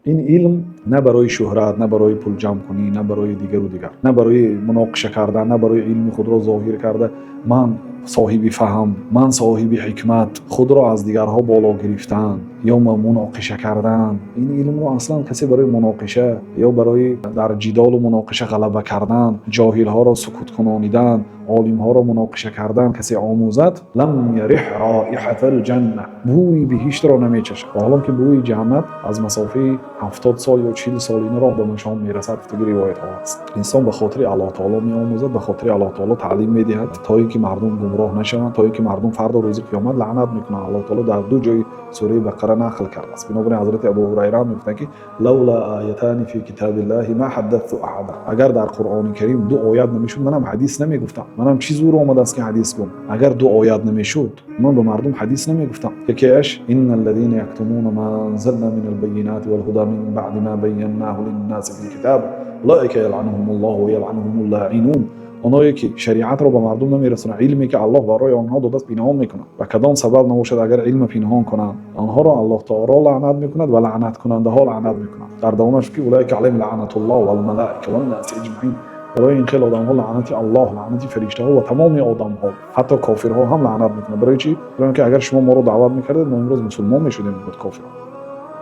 Ин илм на барои шӯҳрат, на барои пулҷамъкунӣ, на барои дигару дигар, на барои муноқиша кардан, на барои илми худро зоҳир карда, ман соҳиби фаҳм, ман соҳиби ҳикмат, худро аз дигарҳо боло гирифтан ё муноқиша кардан. Ин илмро аслан касе барои муноқиша ё барои дар ҷидолу муноқиша ғалаба кардан, ҷоҳилҳоро сукут кунонидан, олимҳоро муноқиша кардан касе омӯзад, لم يرح رائحة الجنة, бӯи биҳиштро намечашад. Ҳолон ки бӯи ҷаннат аз масофаи 70 сол ё 40 сол ин роҳ ба машом мерасад, гуфтаги ривоятҳо ҳаст. Инсон ба хотири Аллоҳ таоло меомӯзад, ба хотири Аллоҳ таоло таълим медиҳад, то ин ки мардум гумроҳ нашаванд, то ин ки мардум фардо, рӯзи қиёмат, лаънат мекунанд. Аллоҳ таоло дар ду ҷои сураи Бақара нақл кардааст. Бинобар ин ҳазрати Абу Ҳурайра мегуфтанд, ки لولا آيتان في كتاب الله ما حدثت أحدا. Агар дар Қуръони Карим ду оят намешуд, манам ҳадис намегуфтам. Манам чӣ зур омадааст, ки ҳадис гум? Агар ду оят намешуд, ман ба мардум ҳадис намегуфтам. Якеаш: إن الذين يكتمون ما أنزلنا من البينات والهدى من بعد ما بيناه للناس في الكتاب أولئك يلعنهم الله ويلعنهم اللاعنون. Оное ки шариатро ба мардум намерасонанд, илме ки Аллоҳ барои онҳо додааст, пинҳон мекунанд, ба кадом сабаб набошад, агар илма пинҳон кунанд, онҳоро Аллоҳ таоло лаънат мекунад ва лаънаткунандаҳо лаънат мекунанд. Дар давомаш ки أولئك عليهم لعنة الله والملائكة والناس أجمعين. Барои ин хел одамҳо лаънати Аллоҳ, лаънати фариштаҳо ва тамоми одамҳо, ҳатто кофирҳо ҳам лаънат мекунанд. Барои чӣ? Барои он ки агар шумо моро даъват мекардед, мо имрӯз мусулмон мешудем, мегӯяд кофирҳо.